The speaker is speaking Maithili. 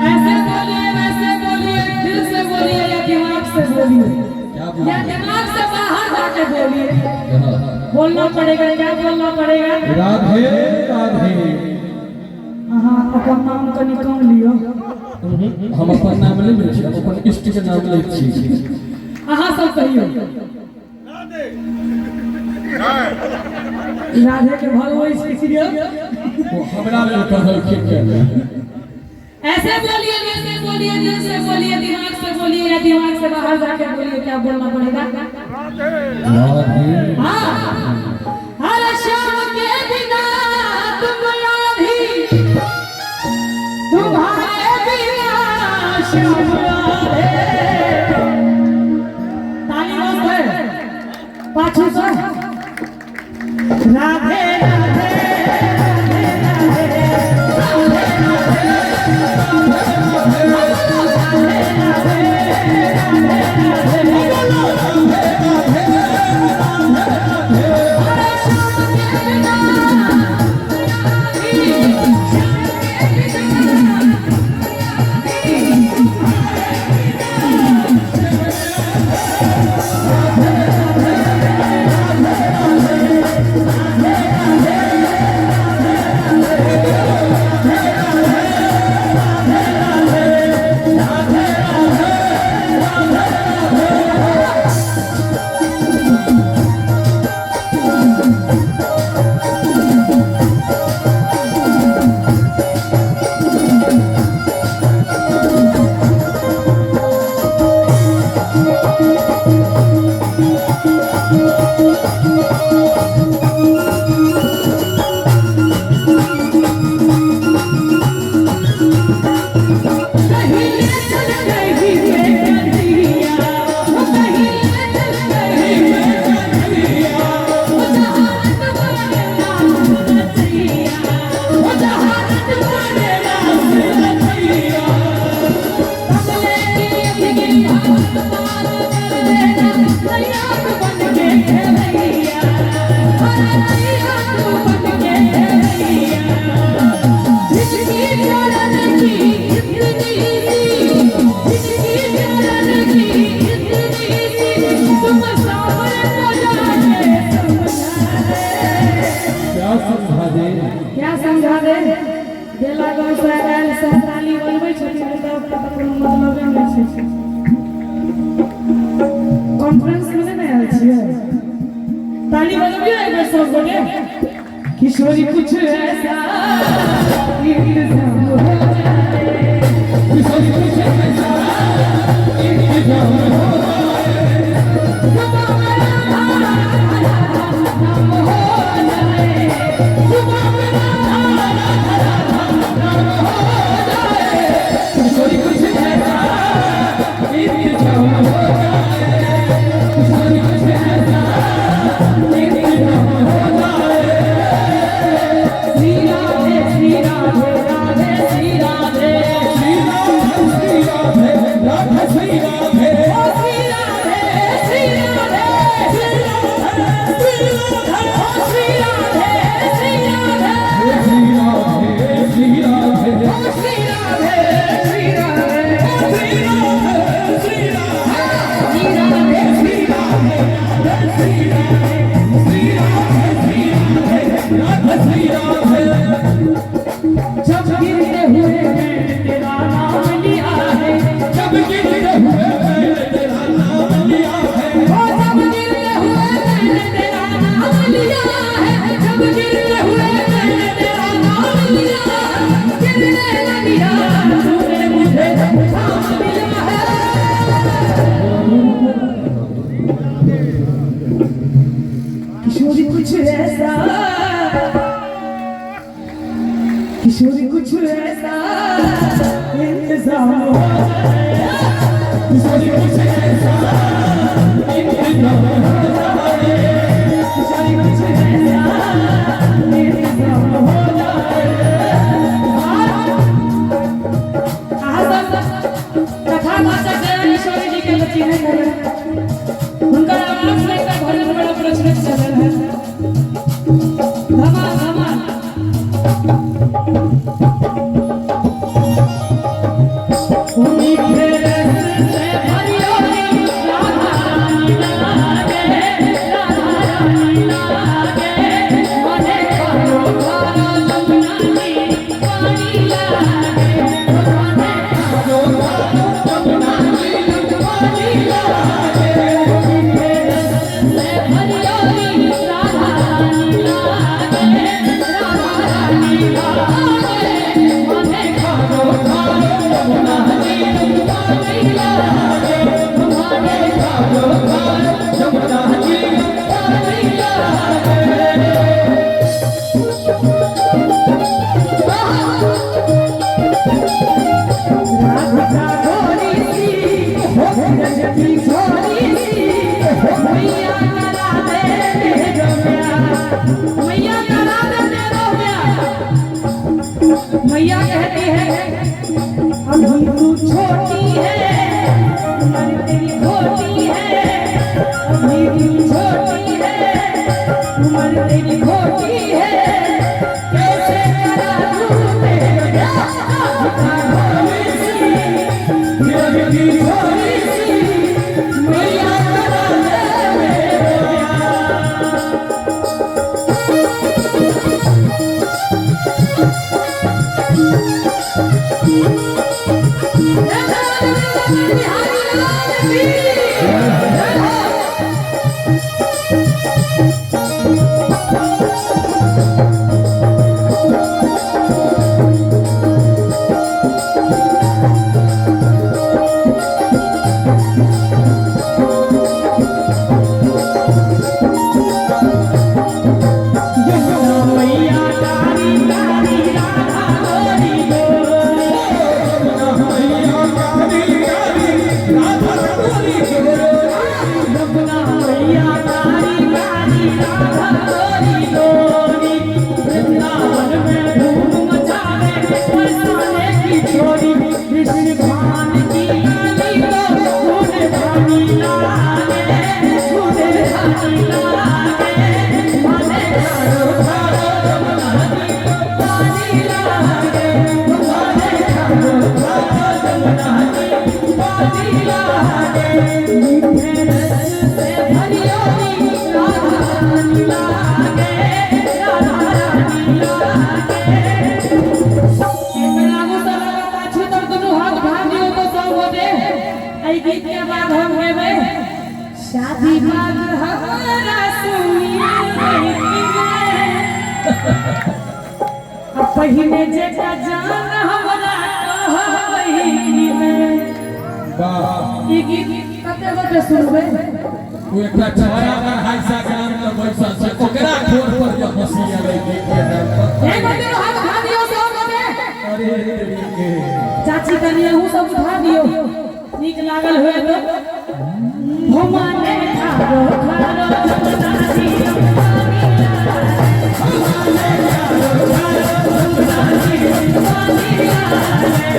ऐसे बोलिए, वैसे बोलिए, दिल से बोलिए या दिमाग से बोलिए क्या या बोलिए? दिमाग से बाहर जाके बोलिए, हाँ। बोलना पड़ेगा। क्या बोलना पड़ेगा? राधे राधे। अहाँ अपन नाम कनि कम लियौ। हम अपन नाम नहि लै छी, हम अपन इष्ट के नाम लै छी। अहाँ सब कहियौ, राधे के भगवै छी। ओ हमरा लेल कहलखिन। ऐसे बोलिए, वैसे बोलिए, दिल से बोलिए, दिमाग से बोलिए या दिमाग से बाहर जाके बोलिए, क्या बोलना पड़ेगा? राधे। हाँ, अरे श्याम के बिना तुम आधी, तुम्हारे बिना श्याम आधे। ताली मस्त है पाछू से। राधे राधे राधे राधे राधे राधे राधे राधे। अरे श्याम के बिना श्याम के बिना। कहीं ले चल गई मैं कन्हैया, वो कहीं ले चल गई मैं कन्हैया, वो जहाँ तुम्हारे नाम रचैया, वो जहाँ तुम्हारे नाम रचैया। कमले की गिरी पार कर देना, नैया तू बन के खेलैया, अरे नैया तू बन के खेलैया। जिसकी चरण की इतनी सी, जिसकी चरण की इतनी सी, तुम सावर को जाके समझा दे। क्या समझा दे? क्या समझा दे? बेला गाँव से आयल सब ताली बजबै छथिन तऽ कोनो मतलबे नहि छै। कॉन्फ्रेंस में नहि ने आयल छियै? ताली बजबियौ एक बेर सब गोटे। किशोरी कुछ ऐसा इंतजाम हो जाए। किशोरी कुछ ऐसा इंतजाम हो जाए। जुबां में राधा राधा राधा नाम हो जाए, जुबां में राधा राधा राधा नाम हो जाए। किशोरी कुछ ऐसा इंतजाम हो जाए, किशोरी कुछ ऐसा इंतजाम हो जाए। श्री राधे श्री राधे राधे श्री राधे। श्री राधे श्री राधे राधे श्री राधे। ओ श्री राधे श्री राधे श्री राधे श्री राधे। ओ श्री राधे श्री राधे। श्री राधे श्री राधे। ओ श्री राधे श्री राधे। श्री राधे श्री राधे। श्री राधे श्री राधे श्री राधे श्री राधे श्री राधे राधे श्री राधे। जब गिरते हुए मैंने तेरा नाम लिया है, जब गिरते हुए मैंने तेरा नाम लिया है, ओ जब गिरते हुए मैंने तेरा नाम लिया है, जब गिरते हुए मैंने तेरा नाम लिया है, गिरने लगिया तूने मुझे थाम लिया है। किशोरी कुछ ऐसा, किशोरी कुछ ऐसा इंतजाम हो जाए। किशोरी कुछ ऐसा इंतजाम हो जाए। किशोरी कुछ ऐसा इंतजाम हो जाए। अहाँ सब कथावाचक जया किशोरी जी के चिन्हैत हेबै। हुनकर आवाज सुनि कऽ भजन बड़ा प्रचलित चलल है। धमाल धमाल। छोटी है, उम्र तेरी खोटी है, अभी तू छोटी है, उम्र तेरी खोटी है, कैसे करा दूं तेरे ब्याह, राधिका भोली सी, फिरंगी भोली सी, मैया करा ले मेरे ब्याह। बिहारी लाल की जय हो। यमुना मैया तारी तारी राधा गोरी गोरी, मैया काली काली राधा गोरी गोरी। यमुना मैया तारी तारी राधा गोरी गोरी, वृंदावन में धूम मचावे बरसाने की छोरी, कृष्ण भान की लाली को खून पानी लागे, खून पानी लागे, माने खारो खारो यमुना जी को पानी लागे, माने खारो खारो यमुना जी को पानी लागे, मीठे रस से भरी होली राधा रानी लागे, राधा रानी लागे। एक बेर आगू से लगा पाछू तर दुनू हाथ उठा दियौ तो सब गोटे। एहि गीत के बाद हम गेबै शादी बाद हमारा सुनील आ पहिने जेका जान हमरा कहबै मे। वाह। ई गीत कते गोटे सुनबै? ओ एकटा छहरा अढ़ाई ग्राम के बैसल छै, ओकरा ठोर पर जे हंसी एलै गीत के नाम पर। एक गोटे हाथ उठा दियौ सब गोटे। अरे तेरी के। चाची कनि अहूँ सब उठा दियौ, नीक लागल हुए तो। घुमाने खारो खारो जमुना जी पानी लागे, घुमाने खारो खारो जमुना जी पानी लागे,